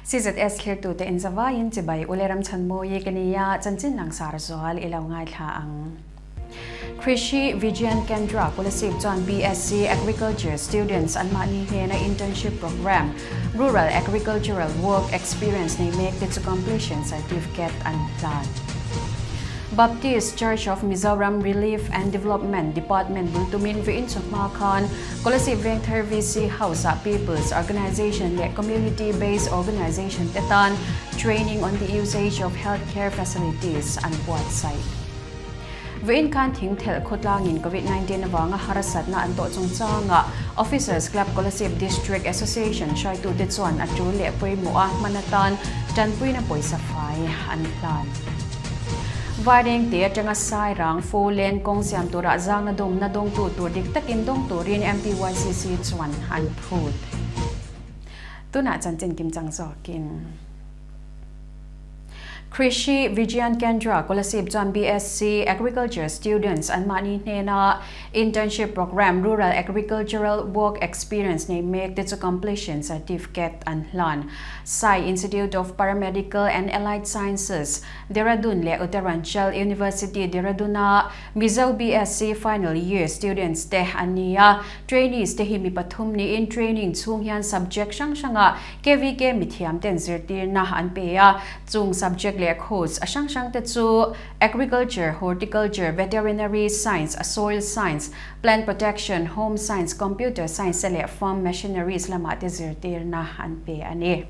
CZS thlirtute inzavaiin chibai ule Ramchhanmawi ka nia, chanchin langsar zual i lo ngaithla ang. Krishi Vigyan Kendra Kolasib chuan BSc Agriculture students anmahni hnena internship programme Rural Agricultural Work Experience nei mek te chu completion certificate an hlan. Baptist Church of Mizoram Relief and Development Department bul tumin vawiin chawhma khan Kolasib Vengthar VC House-ah People's Organisation leh Community Based Organisation te tan Training on the Usage of Healthcare Facilities an buatsaih. Vawiin khan thingthelh khawtlangin Covid 19 avanga harsatna an tawh chungchangah Officers Club Kolasib District Association hruaitute chuan a tul leh pawimawh a hman atan tanpuina pawisa fai an hlan. Vairengte atanga Sairang Four Lane kawng siam turah zangna dawmna dawngtu tur dik takin dawng turin MPYCC chuan an phut. Tunah chanchin kimchang zawkin. Krishi Vigyan Kendra Kolasib chuan BSc Agriculture students anmahni hnena internship programme Rural Agricultural Work Experience nei mek te chu completion certificate an hlan. Sai Institute of Paramedical and Allied Sciences, Dehradun leh Uttaranchal University, Dehradun-a Mizo BSc final year students te an ni a. Trainees te hi mi pathum niin training chhung hian subject hrang hrangah KVK mithiam ten zirtirna an pe a, chung subject leh course a hrang hrang te chu Agriculture, Horticulture, Veterinary Science, Soil Science, Plant Protection, Home Science, Computer Science leh Farm Machineries lamah te zirtirna an pe a ni.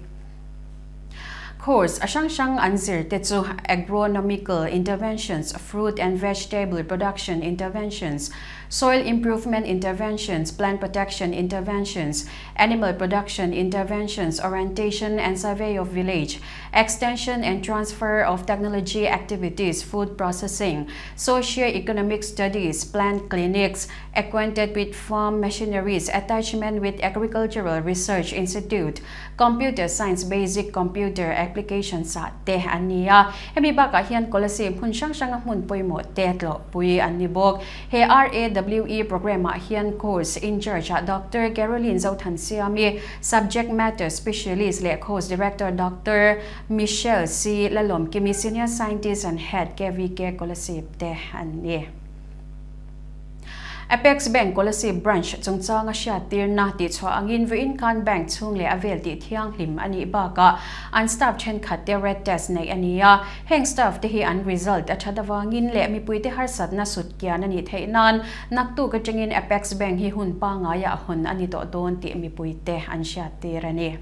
Course a hrang hrang an zir te chu Agronomical Interventions, Fruit and Vegetable Production Interventions, Soil Improvement Interventions, Plant Protection Interventions, Animal Production Interventions, Orientation and Survey of Village, Extension and Transfer of Technology Activities, Food Processing, Socio-Economic Studies, Plant Clinics, Acquainted with Farm Machineries, Attachment with Agricultural Research Institute, Computer Science Basic Computer Applications ah te an ni a. Hemi bakah hian Kolasib hmun hrang hranga hmun pawimawh te tlawhpui an ni bawk. He RAWE programme ah hian course in charge ah Doctor Caroline Zothansiami, Subject Matter Specialist leh Course Director Doctor Michelle C. Lalawmkimi, Senior Scientist and Head KVK Kolasib te an ni. Apex Bank Kolasib Branch chungchanga hriattirna tihchhuah angin vawiin khan bank chhung leh a vel tih thianghlim a nih bakah an staff thenkhat te red test neih a ni a. Heng staff te hi an result a that avangin leh mipuite harsatna sut kian a nih theih nan naktuk atangin Apex Bank hi hun pangaiah hawn a ni tawh dawn tih mipuite an hriattir a ni.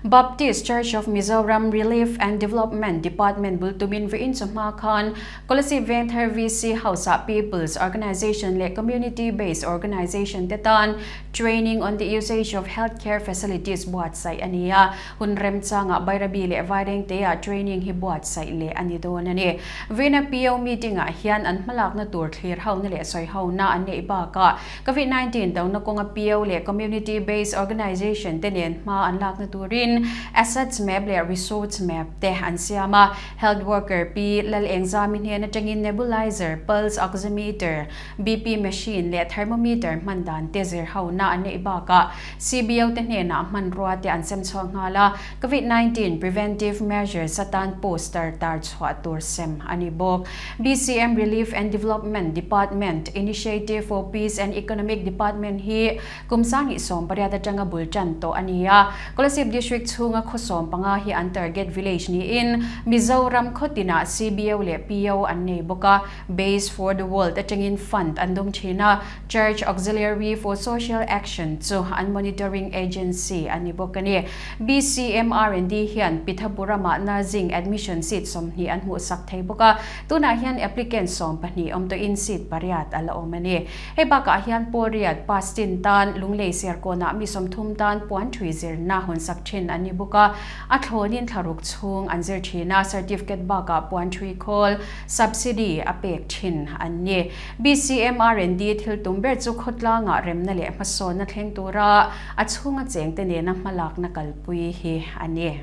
Baptist Church of Mizoram Relief and Development Department bul tumin vawiin chu hma khan Kolasib Vengthar VC House-ah People's Organisation leh Community Based Organisation te tan Training on the Usage of Healthcare Facilities buatsaih a ni a. Hun remchangah Bairabi leh Vairengte-ah training hi buatsaih leh a ni dawn a ni. Vawiina PO meeting-ah hian an hmalakna tur thlir hona leh sawi hona an neih bakah Covid 19 dona kawnga PO leh Community Based Organisation te nen hma an lakna turin Assets Map leh Resource Map te an siam a. Health Worker Pi Lalengzami hnen atangin Nebulizer, Pulse Oximeter, BP Machine leh Thermometer hman dan te zir hona an neih bakah CBO te hnenah hmanrua te an sem chhuak nghal a. Covid 19 Preventive Measures atan poster tar chhuah tur sem a ni bawk. BCM Relief and Development Department, Initiative for Peace and Economic Department hi kum 2018 atanga bul tan tawh a ni a. Kolasib District chhunga khaw 15 hi an target village niin Mizoram khaw tinah CBO leh PO an nei bawk a. Base for the World atangin fund an dawng thin a. Church Auxiliary for Social Action chu an monitoring agency a ni bawk a ni. BCMRND hian Pithapuram-ah nursing admission seat 20 an hmuhsak thei bawk a, tunah hian applicant 12 awm tawhin seat pariat a la awm a ni. Hei bakah hian Pawlriat pass tin tan Lunglei Serkawnah mi 30 tan puan thui zirna hawnsak thin an ni bawk a, a thlawnin thlaruk chhung an zir thin a, certificate bakah puan thui khawl, subsidy, a pek thin an ni. BCMRND thil tum ber chu khawtlangah remna leh hmasawnna thleng tura a chhunga chengte nena hmalakna kalpui hi a ni.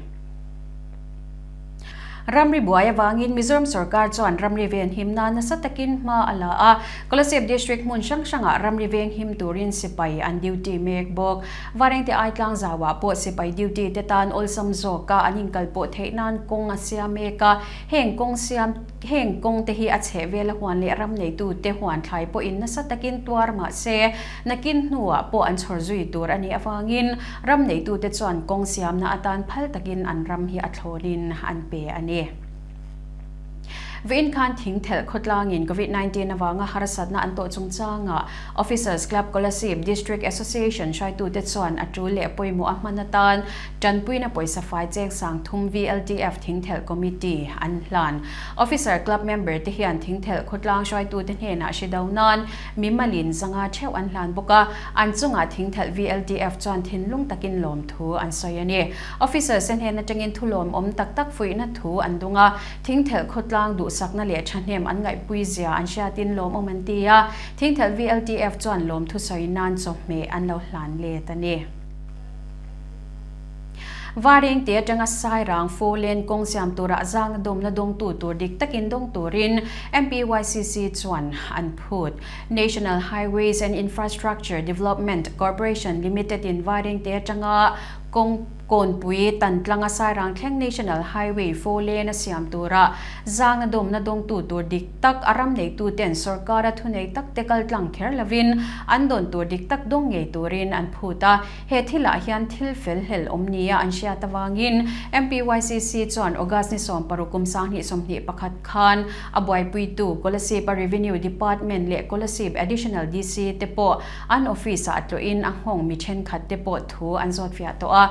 Ramri buai avangin Mizoram sorkar chuan ramri venhim nan nasa takin hma a la a, Kolasib District hmun hrang hrangah ramri venghim turin sipai an duty mek bawk. Varengte Aitlang zauah pawh sipai duty te tan awlsam zawka an inkalpawh theih nan kawng a siam mek a, heng kawng siam heng kawng te hi a chheh vela huan leh ram neitu te huan thlai pawhin nasa takin tuar mah se nakin hnuah pawh an chhawr zui tur a nih avangin ram neitute chuan kawng siamna atan phal takin an ram hi a thlawnin an pe a ni. Vawiin khan Thingthelh khawtlangin Covid 19 avanga harsatna an tawh chungchangah Officers Club Kolasib District Association hruaitute chuan a tul leh pawimawh a hman atan tanpuina pawisa fai cheng sang thum VLTF Thingthelh Committee an hlan. Officer Club member te hian Thingthelh khawtlang hruaitute hnenah hri do nan mimalin zanga theuh an hlan bawk a, an chungah Thingthelh VLTF chuan thinlung takin lawmthu an sawi a ni. Officers te hnen atangin thu lawmawm tak tak fuihna thu an dung a, Thingthelh khawtlang duhsakna leh thahnem an ngaihpui zia an hriatin lawmawm an ti a, Thingthelh VLTF chuan lawmthu sawi nan chawhmeh an lo hlan let a ni. Vareng te atanga Sairang Four Lane kawng siam turah zangna dawmna dawngtu tur dik takin dawng turin MPYCC chuan an phut. National Highways and Infrastructure Development Corporation Limited in Vareng te atanga Kawng Kawnpui Tantlanga Sairang thleng National Highway 4 lane a siam tura zang a dawmna dawngtu tur dik tak a ram neituten sorkara thunei tak te kal tlang kher lovin an dawn tur dik tak dawng ngei turin an phut a. He thilah hian thil fel hlel awm nia an hriat avangin MPYCC chuan August ni 60 kum 2021 khan a buaipuitu Kolasib a Revenue Department leh Kolasib Additional DC te pawh An office-ah tlawhin a nghawng mi thenkhat te pawh thu an zawt fiah tawh a.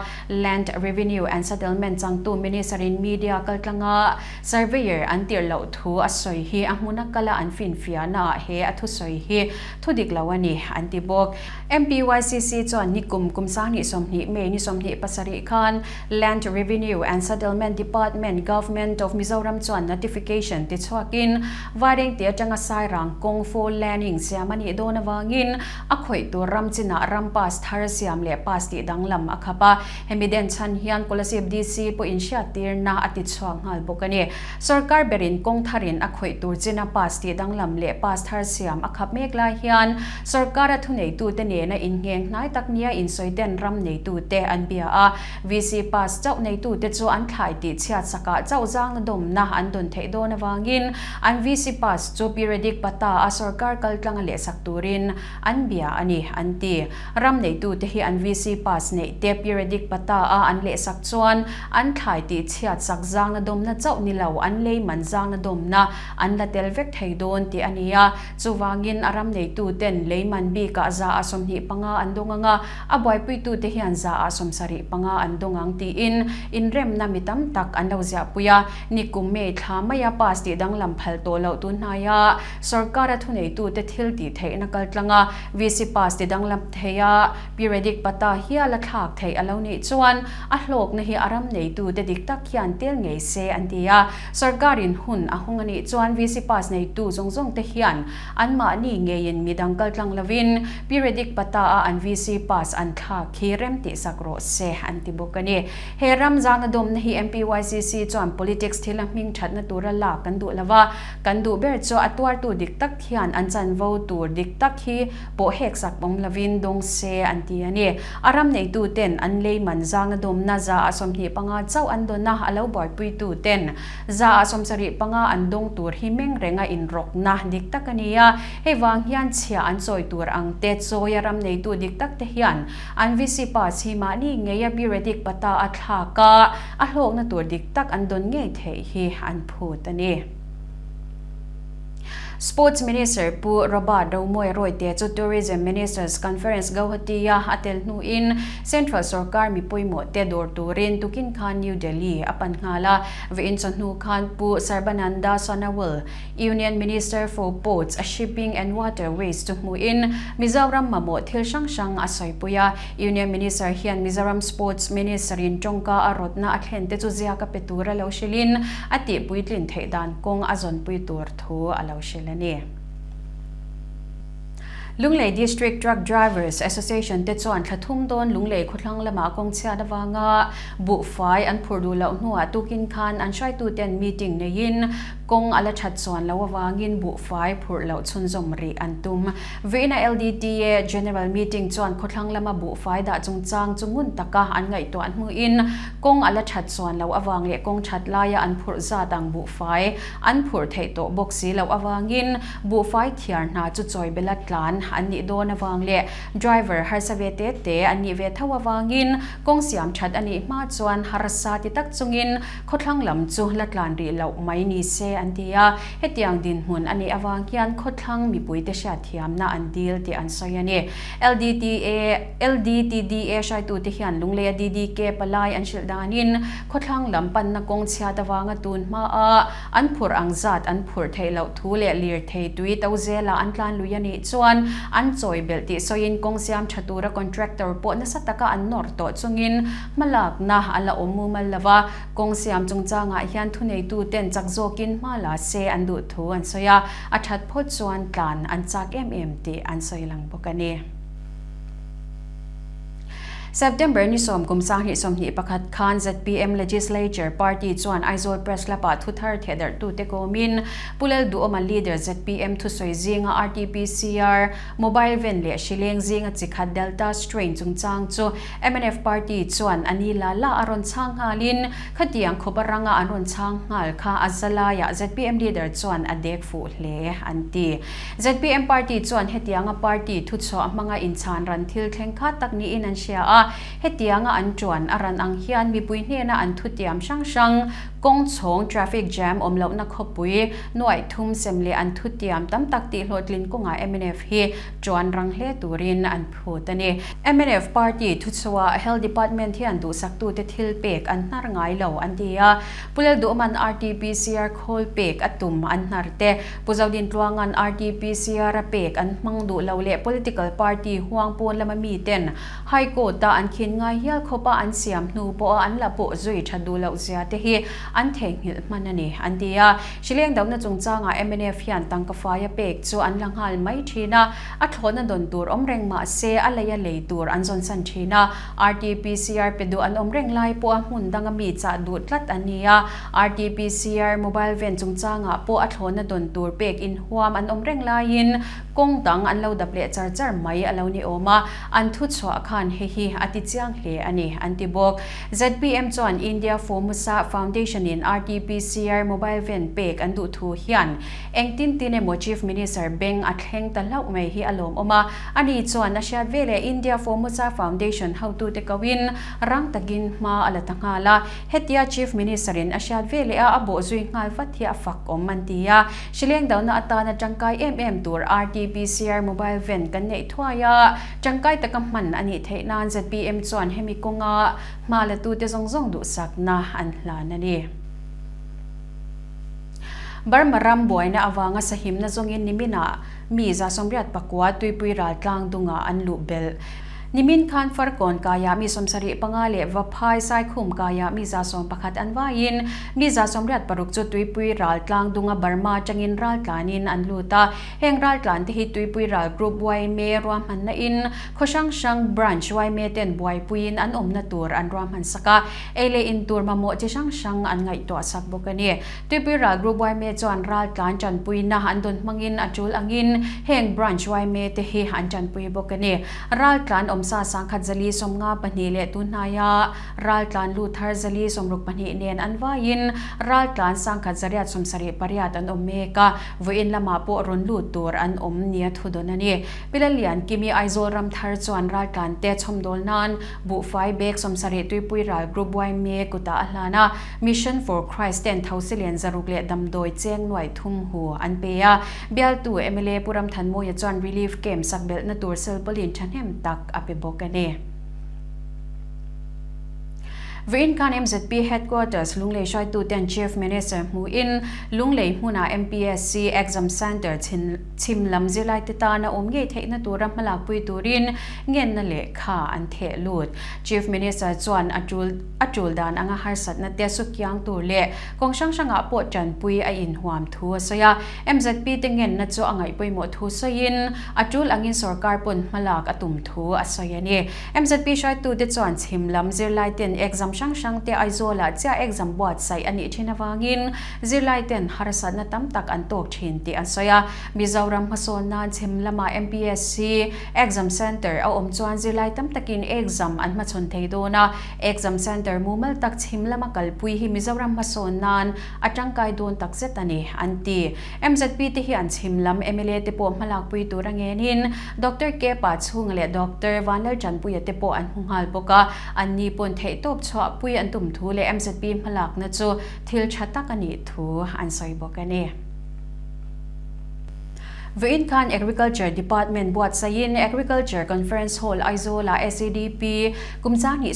Land Revenue and Settlement changtu Minister-in media kaltlanga surveyor an tirh loh thu a sawi hi a hmuna kala an finfiahnaah he a thusawi hi thu dik lo a ni, an ti bawk. MPYCC chuan nikum kum 2020 May ni 27 khan Land Revenue and Settlement Department, Government of Mizoram chuan notification ti chhuakin Vairengte atanga Sairang kawng four laning siam a nih dawn avangin a khawih tur ram chinah ram pass thar siam leh pass tih danglam a khap a. Hemi den chhan hian Kolasib DC pawhin hriattirna a ti chhuak nghal bawk a ni. Sorkar berin kawng tharin a khawih tur china pass tih danglam leh pass thar siam a khap mek lai hian sorkara thuneitute nena inngheng hnai tak nia insawiten ram neitute an bia a. VC pass chauh neitute chu an thlai tih chhiat sakah chauh zangna dawmna an dawn theih dawn avangin an VC pass chu periodic pata a sorkar kaltlanga lehsak turin an bia a ni, an ti. Ram neitute hi an VC pass neih te periodic pata a an lehsak chuan an thlai tih chhiat sak zangna dawmna chauh ni lo an lei man zangna dawmna an la tel vek thei dawn tih a ni a. Chuvangin a ram neituten lei man bikah 25% an dawng ang a, a buaipuitute hian 75% an dawng ang tiin inremna mi tam tak an lo ziahpui a. Nikum May thla maia pass tih danglam phal tawh loh tun hnaia sorkara thuneitute thil tih theihna kaltlang a, VC pass ti danglam thei a, periodic pata hial a thlak theih a lo nih chuan a hlawkna hi a ram neitute dik tak hian tel ngei se an ti a. Sorkarin hun a hung a nih chuan VC pass neitu zawng zawng te hian anmahni ngeiin midang kaltlang lovin periodic pata a an VC pass an thlak hi rem tihsak rawh se an ti bawk a ni. He ram zanga dawmna hi MPYCC chuan politics thila hming thatna tura lak kan duh lova, kan duh ber chu a tuartu dik tak hian an chanvo tur dik tak hi pawh hek sak awm lovin dawng se an ti a ni. A ram neitu ten an lei man zanga dawmna 25% chauh an dawn a, a lo buaipuitu ten 75% an dawng tur hi meng renga inrawkna dik tak a ni a. Hei vang hian chhia an chawi tur ang te chawia ram neitu dik tak te hian An VC pass hi mahni ngeia periodic pata a thlak a, a hlawkna tur dik tak an dawn ngei theih hi an phut a ni. Sports Minister Pu Robert Romawia Royte chu Tourism Ministers Conference Guwahati-a a tel hnuin Central sorkar mi pawimawh te dawr turin tukin khan New Delhi a pan nghal a. Vawiin chawhnu khan Pu Sarbananda Sonowal, Union Minister for Ports, Shipping and Waterways chu hmuhin Mizoram mamawh thil hrang hrang a sawipui a. Union Minister hian Mizoram Sports Minister-in tawngka a rawtna a thlen te chu ziak a pe tur a lo hrilhin a tihpuitlin theih dan kawng a zawnpui tur thu a lo hrilh a ni. Lunglei District Truck Drivers Association te chuan thla thum dawn Lunglei khawthlang lamah kawng chhiat avanga buhfai an phurh duh loh hnuah tukin khan an hruaituten meeting neiin kawng a la that chuan loh avangin buhfai phurh loh chhunzawm rih an tum. Vawiina LDTA General Meeting chuan khawthlang lama buhfai dah chungchang chu ngun taka an ngaihtuah hnuin kawng a la that chuan loh avang leh kawng that laia an phurh zat ang buhfai an phurh theih tawh bawk si loh avangin buhfai thiar hna chu chawi bela tlan an nih dawn avang leh driver harsa ve te te an nih ve tho avangin kawng siam that a nih hma chuan harsa ti tak chungin khawthlang lam chu la tlan rih loh mai ni se an ti a. Hetiang dinhmun a nih avang hian khawthlang mipuite hriatthiamna an dil tih an sawi a ni. LDTA, LDTDA hruaitute hian Lungleia DDK palai an hrilh danin khawthlang lam panna kawng chhiat avanga tun hmaa an phurh ang zat an phurh theih loh thu leh lirthei tui to zela an tlan lui a nih chuan an chawi belh tih sawiin kawng siam tha tura contractor pawh nasa taka an nawr tawh chungin hmalakna a la awm mumal lo va, kawng siam chungchangah hian thuneituten chak zawkin hma la se an duh thu an sawi a, a that phawt chuan tlan an chak em em tih an sawi lang bawk a ni. September ni 10 kum 2021 khan zpm Legislature Party chuan Aizawl Press Club-ah thuthar thehdarhtute kawmin Pu Lalduhawma leader zpm thusawi zinga RTPCR, mobile van leh hrileng zinga chikhat Delta strain chungchang chu mnf party chuan a ni la la a rawn chhang nghalin khatiang khawpa ranga an rawn chhang nghal kha a zalaiah zpm leader chuan a dek fuh hle an ti. Zpm party chuan hetianga party thuchhuah hmanga inchhan ran thil thleng kha tak niin an hria a, hetianga an tuan a ran ang hian mipui hnena an thutiam hrang hrang, kawng chhawng, traffic jam awm lohna khawpui, nuaih thum sem leh an thutiam tam tak tih hlawhtlin kawngah mnf hi tuan rang hle turin an phut a ni. Mnf party thuchhuah Health Department hian duhsaktute thil pek an hnar ngai lo an ti a, Pu Lalduhman RTPCR khawl pek a tum an hnar te, Pu Zodintluanga'n RTPCR a pek an hmang duh lo leh political party huang pawn lama miten High Court-a an khin ngai hial khawpa an siam hnu pawha an la pawh zui tha duh loh zia te hi an theihnghilh hman a ni, an ti a. Hrileng dohna chungchangah mnf hian tangka faia pek chu an la nghal mai thin a, a thlawhna dawn tur awm reng mah se a leia lei tur an zawn san thin a. RTPCR pe duh an awm reng lai pawha hmun danga mi chah duh tlat an ni a. RTPCR mobile van chungchangah pawh a thlawhna dawn tur pek inhuam an awm reng laiin kawng dang an lo dap leh char char mai a lo ni awm a, an thuchhuah khan hei hi a ti chiang hle a ni, an ti bawk. Zpm chuan India Formosa Foundation-in RTPCR mobile van pek an duh thu hian engtin tin emaw Chief Minister beng a thleng ta hlauh mai hi a lawmawm a, ani chuan a hriat veleh India Formosa Foundation hotute koin rang takin hma a la ta nghal a. Hetia Chief Minister-in a hriat ve leh a, a bawh zui nghal vat hi a fak awm an ti a. Hrileng dohna atana tangkai em em tur RTPCR mobile van kan neih thuai a, tangkai taka hman a nih theih nan zpm chuan hemi kawnga hma latute zawng zawng duhsakna an hlan a ni. Burma ram buaina avanga sahimna zawngin niminah mi 809 tuipui raltlang dungah an luh belh. Nimin khan Farkawn kaiah mi 75 leh Vaphai Saikhum kaiah mi 11 an vaiin mi 86 chu Tuipui raltlang dunga Burma atangin raltlanin an lut a. Heng raltlan te hi Tuipui ral Group yma ruahmanna in khaw hrang hrang Branch yma ten buaipuiin an awmna tur an ruahman sak a, ei leh in tur mamawh chi hrang hrang an ngaihtuah sak bawk a ni. Tuipui ral Group yma chuan raltlan tanpuina an dawn hmangin a tul angin heng Branch yma te hi an tanpui bawk a ni. Raltlan awmsa 1452 leh tunhnaia raltlan lut thar 462 nen an vaiin raltlan 1878 an awm mek a, vawiin lamah pawh rawn lut tur an awm nia thu dawn a ni. Pi Lallian Kimi Aizawl ram thar chuan raltlan te chhawmdawl nan buhfai bag 70 Tuipui ral Group yma kutah a hlan a, Mission for Christ ten Thosilian zaruk leh damdawi cheng nuaih thum hu an pe a. Bialtu mla Pu Ramthanmawia chuan Relief Camp sak belhna tur silpaulin thahnem tak a pe bawk a ni. Vawiin khan MZP Headquarters Lunglei hruaituten Chief Minister hmuhin Lunglei hmuna MPSC Exam Centre chhim lam zirlaite tana awm ngei theihna tura hmalakpui turin ngenna lehkha an theh lut. Chief Minister chuan a tul a tul dan anga harsatna te sukiang tur leh kawng hrang hrangah pawh tanpui a inhuam thu a sawi a. MZP te ngenna chu a ngaihpawimawh thu sawiin a tul angin sorkar pawn hmalak a tum thu a sawi a ni. MZP hruaitute chuan chhim lam zirlaiten exam hrang hrang te Aizawlah chiah exam buatsaih a nih thin avangin zirlaiten harsatna tam tak an tawk thin tih an sawi a. Mizoram hmasawn nan chhim lama MPSC exam centre a awm chuan zirlai tam takin exam an hmachhawn thei dawn a. Exam centre mumal tak chhim lama kalpui hi Mizoram hmasawn nan a tangkai dawn tak zet a ni, an ti. MZP te hi an chhim lam mla te pawh hmalakpui tur a ngenin Doctor Kepa chhunga leh Doctor Vanlaltanpuia te pawh an hmu nghal bawk a, anni pawn theihtawp chhuahpui an tum thu leh MZP hmalakna chu thil tha tak a nih thu an sawi bawk a ni. Vawiin khan Agriculture Department buatsaihin Agriculture Conference Hall Aizawl-ah SEDP kum 29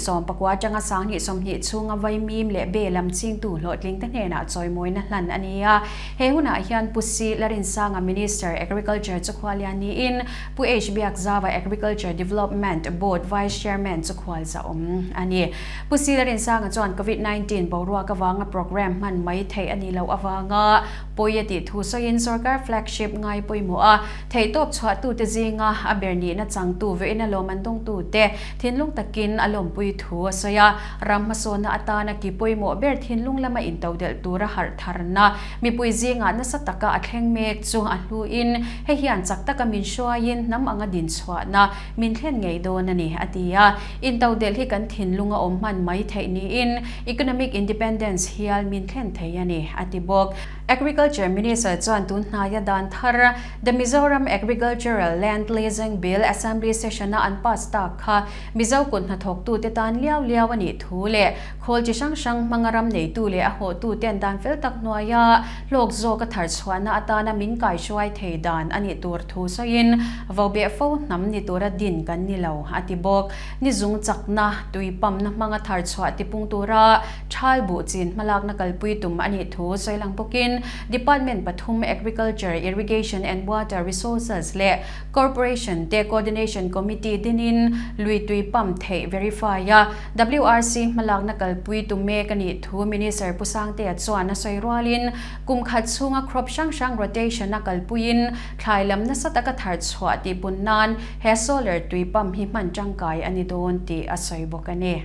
atanga 20 chhunga vaimim leh be lam chingtu hlawhtlingte hnenah chawimawina hlan a ni a. He hunah hian Pu Si Larinsanga Minister Agriculture chu khualian niin Pu H Biakzava Agriculture Development Board Vice Chairman chu khualza awm a ni. Pu Si Larinsanga chuan Covid 19 boruak avanga programme hman mai theih a nih loh avanga pawi a tih thu sawiin sorkar flagship ngai pawimawh a theihtawp chhuahtute zinga a ber nihna changtu vein a lawm an dawngtute thinlung takin a lawmpui thu a sawi a. Ram hmasawnna atana ki pawimawh ber thinlung lama intodelh tura harh tharna mipui zingah nasa taka a thleng mek chu a hluin hei hian chak taka min hruaiin hnam anga dinchhuahna min thlen ngei dawn a ni, a ti a. Intodelh hi kan thinlunga awm hman mai theih niin Economic Independence hial min thlen thei a ni, a ti bawk. Agriculture Minister chuan tun hnaia dan thar The Mizoram Agricultural Land Leasing Bill Assembly Session-a an pass tak kha Mizo kut hnathawktute tan liau liau a nih thu leh khawl chi hrang hrang hmanga ram neitu leh a hawhtuten dan fel tak hnuaia hlawk zawka thar chhuahna atana min kaihruai thei dan a nih tur thu sawiin vobeh fo hnam ni tura din kan ni lo, a ti bawk. Ni zung chakna, tui pamna hmanga thar chhuah tipung tura thal buh chin hmalakna kalpui tum a nih thu sawi lang bawkin Department pathum Agriculture, Irrigation and Water Resources leh Corporation te Coordination Committee dinin lui tui pump theih verify a, WRC hmalakna kalpui tu mek a nih thu Minister Pu Sangtea chuan a sawi rualin kum khat chhunga crop hrang hrang rotation a kalpuiin thlai lam nasa taka thar chhuah tih pun nan he solar tui pump hi hman tangkai a ni dawn tih a sawi bawk a ni.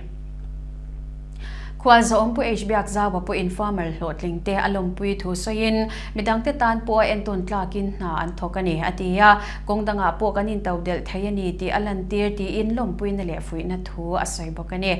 Khualzawm Pu H Biakzaua pawhin farmer hlawhtling te a lawmpui thu sawiin midangte tan pawh a entawn tlakin hna an thawk a ni, a ti a. Kawng dangah pawh kan intodelh thei a ni tih a lantir tiin lawmpuina leh fuihna thu a sawi bawk a ni.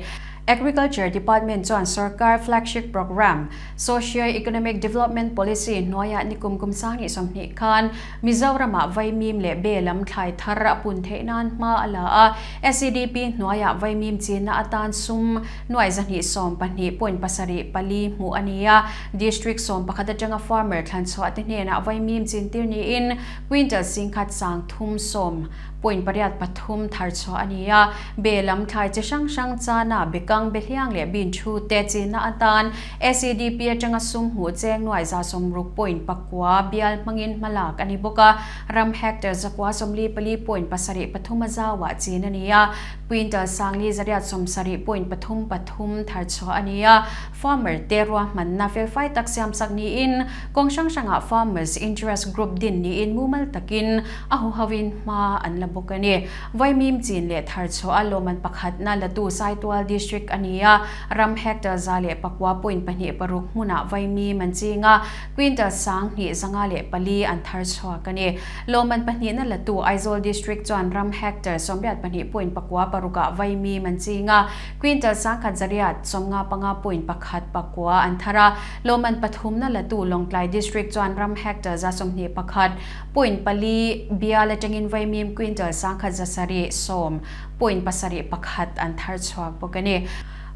Agriculture Department chuan sorkar flagship programme Socio-Economic Development Policy hnuaiah nikum kum 2020 khan Mizoramah vaimim leh be lam thlai thar a pun theih nan hma a la a. SEDP hnuaiah vaimim chinna atan sum Nuai 212.74 hmuh a ni a, District 11 atanga farmer thlan chhuah te hnenah vaimim chintir niin quintal singkhat 310.83 thar chhuah a ni a, be lam thlai chi hrang hrang chana bekang behliang leh bean thu te chinna atan SEDP atanga sum hmuh cheng nuai 60.9 bial hmangin hmalak a ni bawk a, ram hectare 944.73 a zauah chin a ni a. Quintal 4,873.33 thar chhuah a ni a, farmer te ruahmanna felfai tak siamsak niin kawng hrang hrangah Farmers Interest Group din niin mumal takin a huhoin hma an la bawk a ni. Vaimim chin leh thar chhuah a lawmman pakhatna latu Saitual District a ni a, ram hectare 109.26 hmunah vaimim an ching a, quintal 2504 an thar chhuak a ni. Lawmman pahnihna latu Aizawl District chuan ram hectare 82.96 ah vaimim an ching a, quintal 1195.19 an thar a. Lawmman pathumna latu Lawngtlai District chuan ram hectare 21.4 bial atangin vaimim quintal 1710.71 an thar chhuak bawk a ni.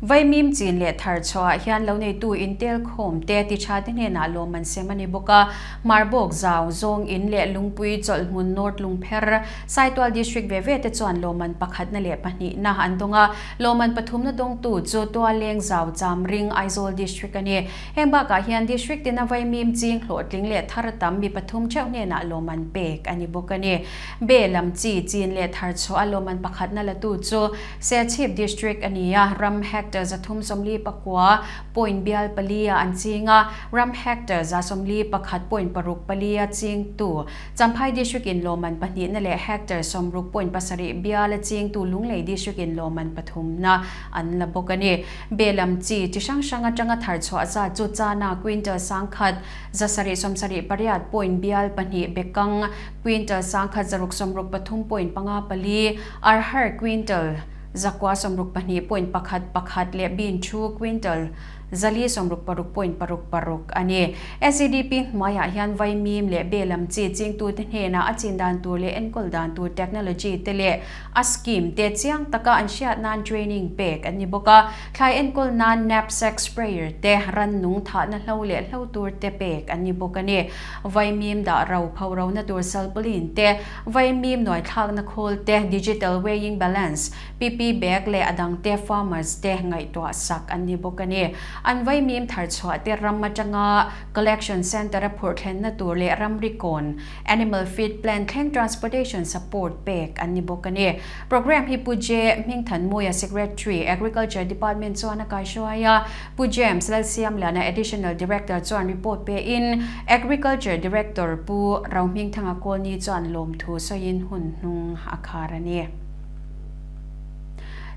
Vaimim chin leh thar chhuahah hian loneitu intelkhawm te titha te hnenah lawm an sem a ni bawk a. Hmarbawk zau, Zawng In leh Lungpui chawlhhmun North Lungpher, Saitual District ve ve te chuan lawmman pakhatna leh pahnihna an dawng a. Lawmman pathumna dawngtu chu Tualeng Zau Chamring, Aizawl District a ni. Heng bakah hian District tina vaimim ching hlawhtling leh thar tam mi pathum theuh hnenah lawmman pek a ni bawk a ni. Be lam chi, chin leh thar chhuah a lawmman pakhatna latu chu Serchhip District a ni a, ram hectare 349 point bial pali ah an ching a, ram hectare 41.64 a chingtu Champhai District in lawmman pahnihna leh hectare 60.7 bial a chingtu Lunglei District in lawmman pathumna an la bawk a ni. Be lam chi chi hrang hrang atanga thar chhuah zat chu Chana quintal 1000 778 point bial pahnih Bekang quintal 1663 point panga pali Arhar quintal 962 point pakhat pakhat leh Bean thu quintal 466 point paruk paruk a ni. SEDP hnuaiah hian vaimim leh be lam chi chingtute hnenah a chin dan tur leh enkawl dan tur technology te leh a scheme te chiang taka an hriat nan training pek an ni bawk a. Thlai enkawl nan knapsack sprayer te, rannung thahna hlo leh hlo tur te pek an ni bawk a ni. Vaimim dah ro pho rona tur silpaulin te, Vaimim nuaithlakna khawl te, digital weighing balance, PP bag leh a dang te farmers te ngaihtuah sak an ni bawk a ni. An vaimim thar chhuah te ram atanga collection centre a phurh thlenna tur leh ramri kawn, animal feed plant thleng transportation support pek an ni bawk a ni. Programme hi Pu J. Hmingthanmuia Secretary, Agriculture Department chuan a kaihruai a, Pu James Lalsiamliana Additional Director chuan report pein Agriculture Director Pu Rohmingthanga Kawlni chuan lawmthu sawiin hun hnung a khar a ni.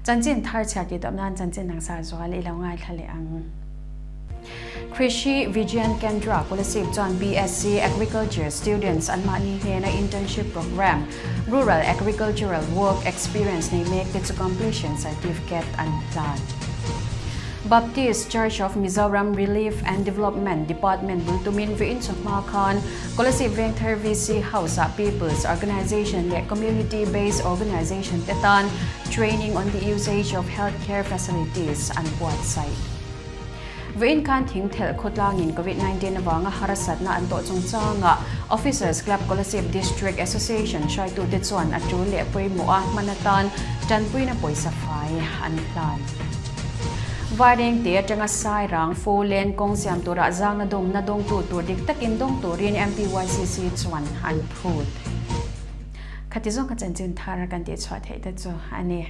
Chanchin thar chhiar tih tawp nan chanchin dang sar zual i lo ngaithla leh ang. Krishi Vigyan Kendra Kolasib chuan BSc Agriculture students anmahni hnena internship programme Rural Agricultural Work Experience nei mek te chu completion certificate an hlan. Baptist Church of Mizoram Relief and Development Department bul tumin vawiin chawhma khan Kolasib Vengthar VC House-ah People's Organisation leh Community Based Organisation te tan Training on the Usage of Healthcare Facilities an buatsaih. Vawiin khan Thingthelh khawtlangin Covid 19 avanga harsatna an tawh chungchangah Officers Club Kolasib District Association hruaitute chuan a tul leh pawimawh a hman atan tanpuina pawisa fai an hlan. Vairengte atanga Sairang Four Lane kawng siam turah zangna dawmna dawngtu tur dik takin dawng turin MPYCC chuan an phut. Khati zawng kha chanchin thar kan tihchhuah theih te chu a ni.